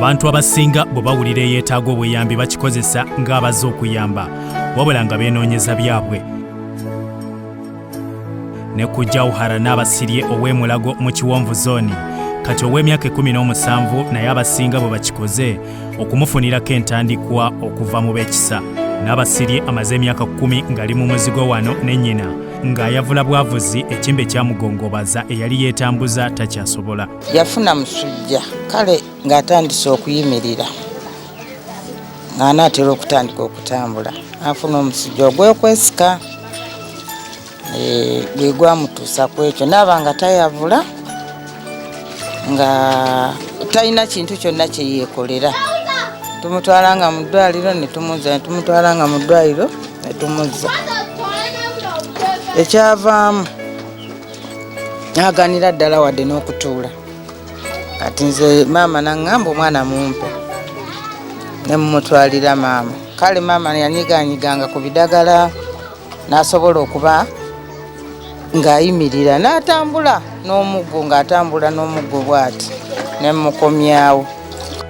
Abantu abasinga bwe bawulira eyeetaaga obuyambi bakikozesa ng'abazze okuyamba, wabula nga beenoonyeza byabwe. Ne ku Jauhara Nabasirye ow'e Mulago mu Kiwonvu Zooni, kati ow'emyaka 17, naye abasinga bwe bakikoze okumufunirako entandikwa okuva mu b'ekisa. Nabasirye amaze emyaka 10 ng'ali mu muzigo wano ne nnyina ng'ayavula bwavuzi ekimbe kyamugongobaza eyali yeetambuza takyasobola. Yafuna musujja kale ng'atandise okuyimirira, ng'anaatera okutandika okutambula, afuna omusujja ogw'okwesika, gwe gwamutuusa ku ekyo, naaba nga tayavula, nga talina kintu kyonna kye yeekolera. Tumutwalanga mu ddwaliro ne tumuzza, ne tumutwalanga mu ddwaliro ne tumuzza. Ekyavaamu n'aganira ddala wadde n'okutuula. Kati nze maama naŋŋamba omwana mumpe, ne mumutwalira maama. Kale maama yanyiganyiganga ku bidagala n'asobola okuba ng'ayimirira n'atambula n'omuggo, ng'atambula n'omuggo bw'ati, ne mmukomyawo.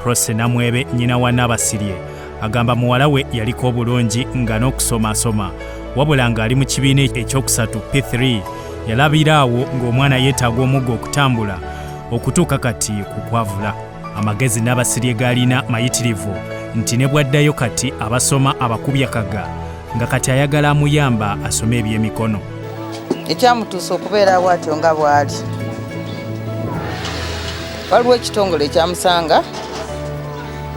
Prose Namwebe, nnyina wa Nabasirye, agamba muwala we yaliko obulungi nga n'okusomaasoma, wabula ng'ali mu kibiina ekyokusatu P3 yalabira awo ng'omwana yeetaaga omuggo okutambula okutuuka kati ku kwavula. Amagezi Nabasirye g'alina mayitirivu nti ne bw'addayo kati abasoma abakubya kaga, nga kati ayagala amuyamba asome ebyemikono. Ekyamutuusa okubeera bw'atyo nga bw'ali, waliwo ekitongole ekyamusanga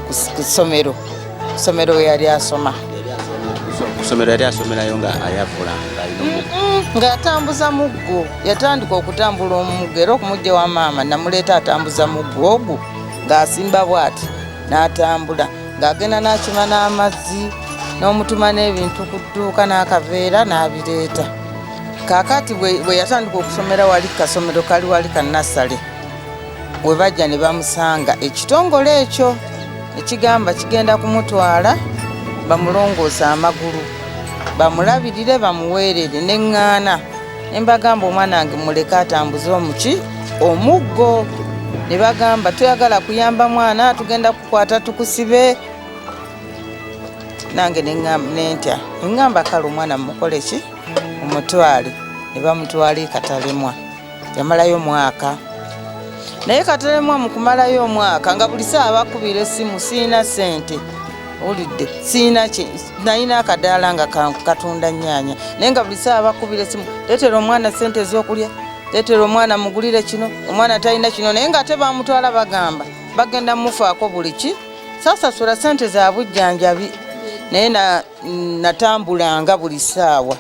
ku ssomero we yali asoma. Ku ssomero yali asomerayo nga ayavula, ng'atambuza muggo. Yatandika okutambula omuggo, era okumujja wa maama namuleeta atambuza muggo ogwo, ng'asimba bw'ati n'atambula, ng'agenda n'akima n'amazzi, n'omutuma n'ebintu ku dduuka n'akaveera n'abireeta. Kaakati bwe yatandika okusomera wali kasomero kali wali ka nasale, we bajja ne bamusanga ekitongole ekyo ekigamba kigenda kumutwala bamulongoose amagulu, bamulabirire, bamuweerere. Neŋŋaana ne mbagamba omwana wange muleke atambuze omuki omuggo. Ne bagamba toyagala kuyamba mwana, tugenda kukwata tukusibe. Nange nentya, neŋŋamba kale omwana mumukole ki, omutwale. Ne bamutwala e Katalemwa, yamalayo mwaka. Naye Katalemwa mu kumalayo omwaka nga buli ssaawa bakubira essimu, siina ssente, owulidde, siina ki, nalina akadaala nga katunda nnyaanya, naye nga buli ssaawa bakubira essimu, leetera omwana ssente ez'okulya, leetera omwana mugulire kino, omwana talina kino. Naye ng'ate bamutwala bagamba bagenda mufaako buli ki. Saasasula ssente za bujjanjabi, naye natambulanga buli ssaawa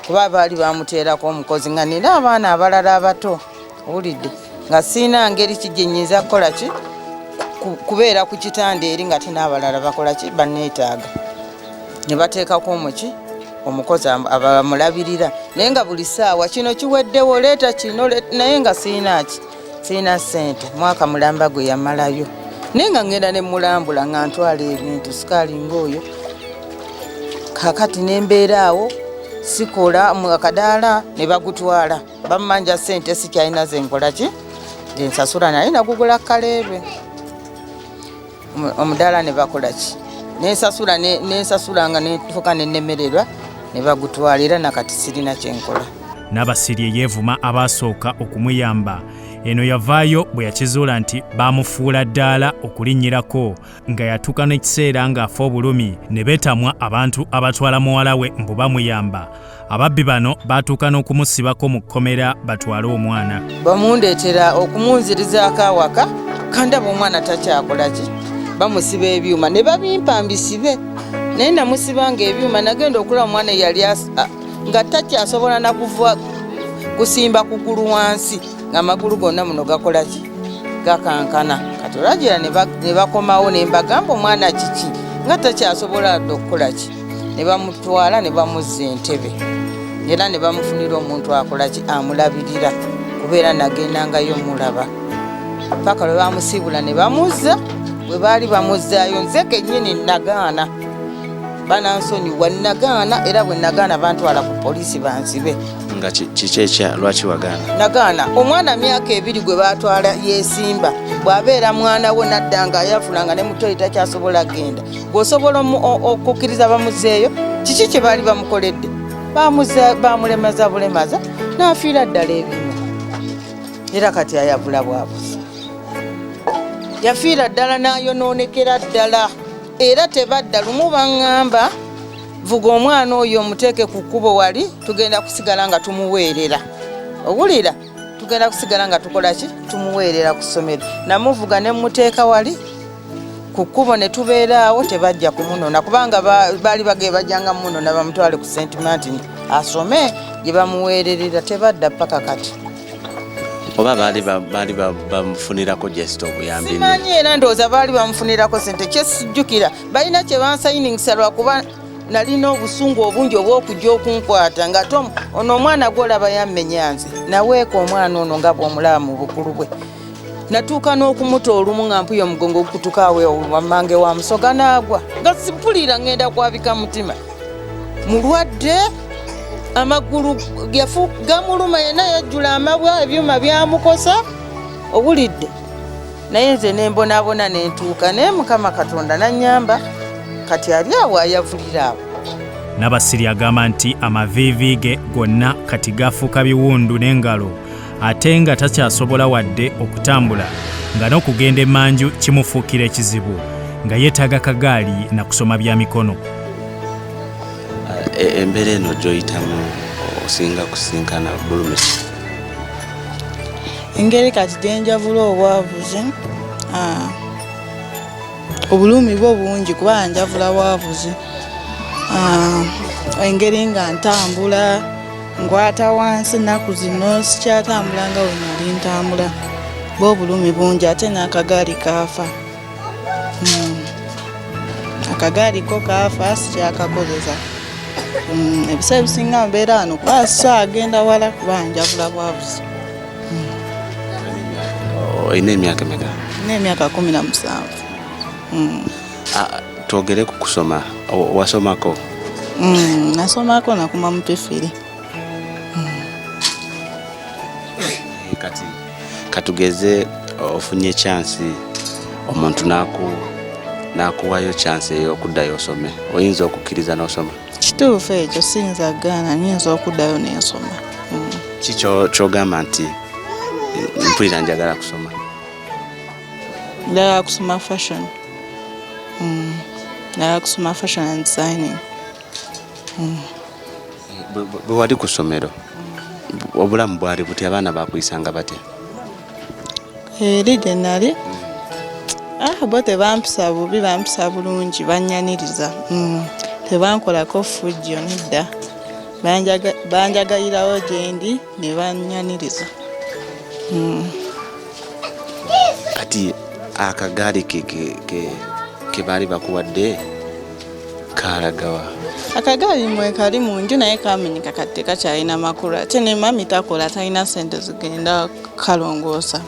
kuba baali bamuteerako omukozi, nga nina abaana abalala abato, owulidde, nga siina ngeri ki gye nnyinza kukola ki kubeera ku kitanda eri nga n'abalala bakola ki, banneetaaga. Ne bateekako omuki omukozi abamulabirira, naye nga buli ssaawa kino kiweddewo, leeta kino, naye nga siina ki, siina ssente. Mwaka mulamba gwe yamalayo, naye nga ngenda ne mulambula nga ntwala ebintu, sukaali ng'oyo. Kaakati ne mbeera awo sikola mu akadaala, ne bagutwala bammanja ssente, sikyalina ze nkola ki ze nsasula, naye nagugula kaleerwe omudaala ne bakola ki, nensasula, nensasula nga nentuuka nenemererwa ne bagutwala, era nakati sirina kyenkola. Nabasirye yeevuma abaasooka okumuyamba. Eno yavaayo bwe yakizuula nti baamufuula ddaala okulinnyirako, nga yatuuka n'ekiseera ng'afa obulumi ne beetamwa abantu abatwala muwala we mbu bamuyamba. Ababbi bano baatuuka n'okumusibako mu kkomera batwale omwana. Bamundeetera okumunzirizaako awaka, kandaba omwana takyakola ki, bamusiba ebyuma ne babimpa mbisibe, naye namusibanga ebyuma, nagenda okulaba omwana eyali nga takyasobola nakuva kusimba kugulu wansi, ng'amagulu gonna muno gakola ki, gakankana. Kati olwagira ne bakomawo ne mbagamba omwana kiki nga takyasobola dde okukola ki, ne bamutwala ne bamuzza entebe, era ne bamufunira omuntu akola ki, amulabirira, kubeera nagendangayo mulaba paka lwe bamusiibula ne bamuzza. Bwe baali bamuzzaayo nze kennyini nagaana. Banansonyiwa. Nagaana, era bwe nagaana bantwala ku poliisi bansibe. Nga kiki ekya lwaki wagaana? Nagaana omwana myaka 2 gwe batwala yesimba, bw'abeera mwana we nadda nga ayavula nga ne mutoyi takyasobola genda, bw'osobola okukkiriza bamuzeeyo? Kiki kye baali bamukoledde? Bamulemaza bulemaza n'afiira ddala ebinywa, era kati ayavula bwabuzi. Yafiira ddala n'ayonoonekera ddala, era tebadda. Lumu baŋŋamba, "Vuga omwana oyo omuteeke ku kkubo wali, tugenda kusigala nga tumuweerera." Owulira, tugenda kusigala nga tukola ki? Tumuweerera ku ssomero. Namuvuga ne muteeka wali ku kkubo ne tubeera awo, tebajja kumunona kubanga baali bagee bajjanga munona bamutwale ku St Martin asome gye bamuweererera. Tebadda paka kati. Oba baali bamufunirako just obuyambi? Simanyi, era ndowooza baali bamufunirako sente. Kyesijjukira, balina kye bansayiningisa lwakuba nalina obusungu obungi obw'okujja okunkwata nga ate ono omwana gwolaba yammenya nze naweeka omwana ono nga bw'omulaba mu bukulu bwe. Natuuka n'okumuta olumu nga mpuya omugongo gukutuka awo wammange wa musoga n'agwa nga simpulira ngenda kwabika mutima. Mulwadde, amagulu gamuluma, yenna yajjula amabwa, ebyuma byamukosa, owulidde? Naye nze nembonaabona nentuuka, naye Mukama Katonda nanyamba, kati ali awo ayavulira awo. Nabasiri agamba nti amaviivi ge gonna kati gafuuka biwundu n'engalo, ate nga takyasobola wadde okutambula, nga n'okugenda emmanju kimufuukira ekizibu, nga yeetaaga kagaali na kusoma bya mikono. Embeera eno gy'oyitamu, osinga kusinkana bulumi ki? Engeri kati gyenjavula obwavuzi, obulumi bwo bungi kuba njavula bwavuzi. Engeri nga ntambula nkwata wansi, ennaku zino sikyatambula nga we nali ntambula, bwe obulumi bungi, ate n'akagaali kaafa. Akagaali ko kaafa, sikyakakozesa. Ebiseera ebisinga mbeera wano kuba saagenda wala kuba njavula bwavuzi. Olina emyaka emeka? Nina emyaka 17. Ah, twogere ku kusoma. Wasomako? Nasomako, nakoma mu P3. Kati katugeze ofunye chance, omuntu nakuwayo chance ey'okuddayo osome, oyinza okukkiriza n'osoma? Kituufu ekyo, siyinza gaana, nyinza okuddayo nensoma. Ki kyogamba nti mpulira njagala kusoma? Njagala kusoma fashion. Njagala kusoma fashion and designing. Bwe wali ku ssomero, obulamu bwali butya? Abaana bakuyisanga batya? Eri gye nali, bo tebampisa bubi, bampisa bulungi, bannyaniriza. Tebankolako ffujjo nedda. Banjagalirawo gye ndi ne bannyaniriza. Kati akagaali ke baali bakuwadde kalagawa? Akagaali mwe kali mu nju, naye kamenyeka, kati tekakyalina makulu, ate ne mami takola, talina sente zigenda kalongoosa.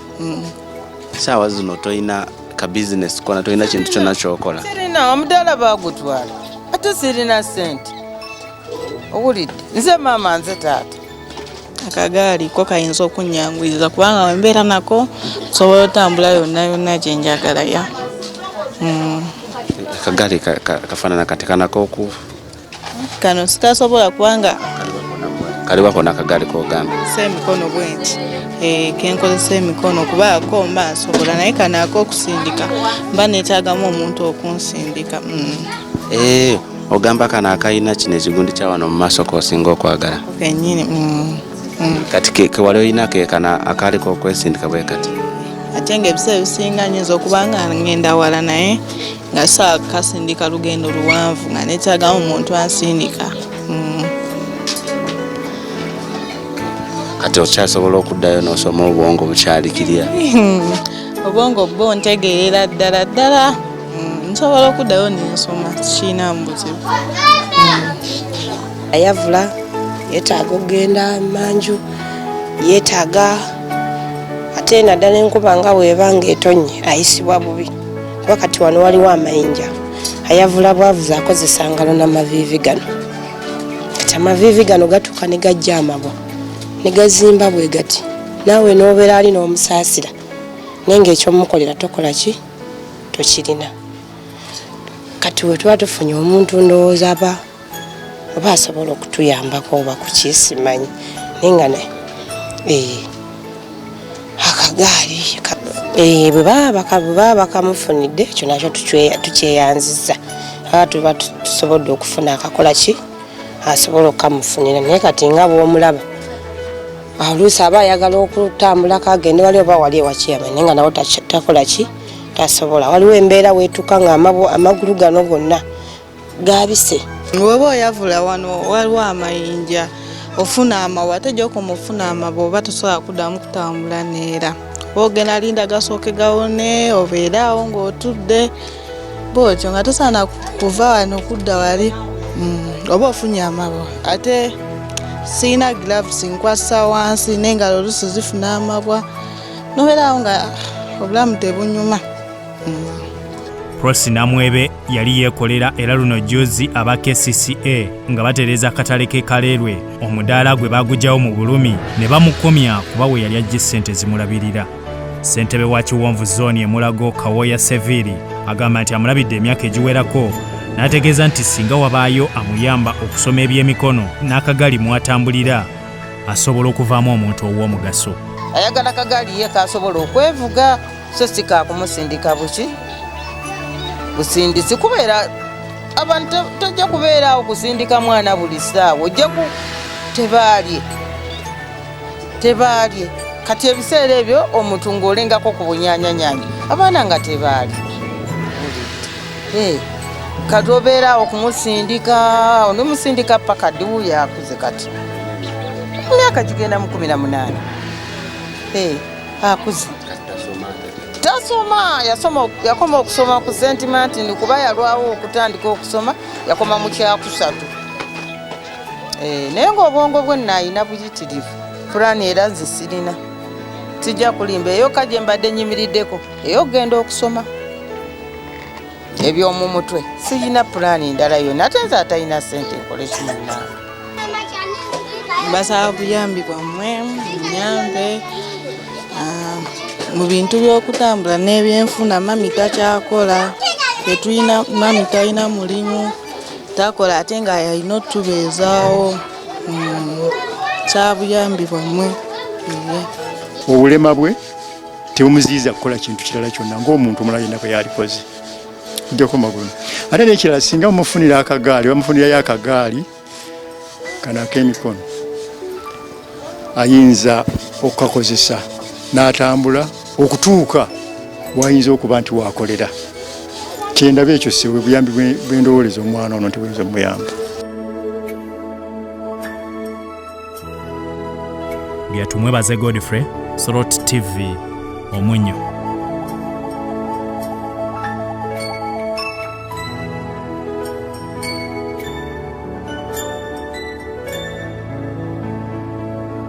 Saawa zino tolina ka bizinesi kona, tolina kintu kyonna kyokola? Sirina, omudaala baagutwala, ate sirina sente, owulidde? Nze maama, nze taata. Akagaali ko kayinza okunyanguyiriza kubanga wembeera nako nsobola otambula yonna yonna gye njagala ya. Akagaali kafaanana kati kanako oku Kano sikasobola kubanga Kaliwako n'akagaali kogamba? Sa emikono bwenti, kenkozesa emikono kuba ko mba nsobola, naye kano ak'okusindika mba neetaagamu omuntu okunsindika. Eh, ogamba kano akayina kino ekigundi kya wano mu maaso kosinga okwagala? Kenyini. Kati ke wali olina ke kano akaaliko okwesindika bwe kati? Ate nga ebiseera ebisinga nyinza okuba nga ngenda wala, naye nga saa kasindika lugendo luwanvu, nga neetaagamu omuntu ansindika. Kati okyasobola okuddayo n'osoma? Obwongo bukyali kirya? Obwongo bwo ntegeerera ddala ddala. Nsobola okuddayo nensoma, sikiinamu buzibu. Ayavula, yeetaaga okugenda manju, yeetaaga ate naddala enkuba nga bweba nga etonnye ayisibwa bubi, kuba kati wano waliwo amayinja. Ayavula bwavuzi akozesa ngalo n'amaviivi gano. Kati amaviivi gano gatuuka ne gajja amabwa ne gazimba bwe gati, naawe n'obeera ali n'omusaasira, naye ng'ekyomukolera tokola ki, tokirina. Kati we tuba tufunye omuntu ndowooza aba oba asobola okutuyambako oba kukisimanyi, naye nga akagaali bwe baba bakamufunidde ekyo nakyo tukyeyanzizza, aba tuba tusobodde okufuna akakola ki asobola okukamufunira. Naye kati nga bw'omulaba oluusi aba ayagala okutambulako agende wali oba wali ewakiyama, naye nga nawo takola ki, tasobola. Waliwo embeera weetuuka nga amagulu gano gonna gabise. Bw'oba oyavula wano waliwo amayinja, ofuna amabwa, ate gy'okoma ofuna amabwa oba tosobola kuddamu kutambula neera. Ogenda linda gasooke gawone, obeere awo ng'otudde bw'otyo nga tosaana kuva wano kudda wali, oba ofunye amabwa. Ate sirina gloves, nkwasa wansi n'engalo oluusi zifuna amabwa, nobeera awo nga obulamu tebunyuma. Prosi Namwebe yali yeekolera era luno jjuuzi aba KCCA nga batereeza akatale k'e Kaleerwe, omudaala gwe baagugyawo mu bulumi ne bamukomya kuba we yali aggye ssente zimulabirira. Ssentebe wa Kiwonvu zooni e Mulago, Kawooya Seviiri, agamba nti amulabidde emyaka egiwerako n'ategeeza nti singa wabaayo amuyamba okusoma ebyemikono n'akagali mw'atambulira asobola okuvaamu omuntu ow'omugaso. Ayagala kagaali ye k'asobola okwevuga, so si kaakumusindika buki busindisi, kubeera abantu tojja kubeera awo kusindika mwana buli ssaawa, ojja ku tebaalye tebaalye. Kati ebiseera ebyo omuntu ng'olengako ku bunyanyanyanya abaana nga tebaalye, kati obeera awo kumusindika onomusindika paka ddiwuyo akuze, kati emyaka gigenda mu 18, akuze tasoma. Yakoma okusoma ku St Martin kuba yalwawo okutandika okusoma, yakoma mu kyakusatu, naye ng'obwongo bwe nnaayina buyitirivu. Pulaani era nze sirina, sijja kulimba, eyokka gye mbadde nyimiriddeko ey'okugenda okusoma eby'omu mutwe, sirina pulaani ndala yonna. Ate nze atalina ssente nkole ki munnange? Mbasaba buyambi bwammwe, munyambe mu bintu by'okutambula n'ebyenfuna. Mami takyakola, tetulina, mami talina mulimu, takola, ate nga yalina otubeezaawo. Nsaba buyambi bwammwe. Obulema bwe tebumuziyiza kukola kintu kirala kyonna ng'omuntu omulala yenna bwe yalikoze, ojjako magulu. Ate n'ekirala, singa bamufunira akagaali, bamufunirayo akagaali kano ak'emikono, ayinza okukakozesa n'atambula okutuuka wayinza okuba nti wakolera. Kyendaba ekyo si bwe buyambi bwendowooleza omwana ono nti buyinza omuyamba. Byatumwebaze Godfrey, Soroti TV, Omunyo.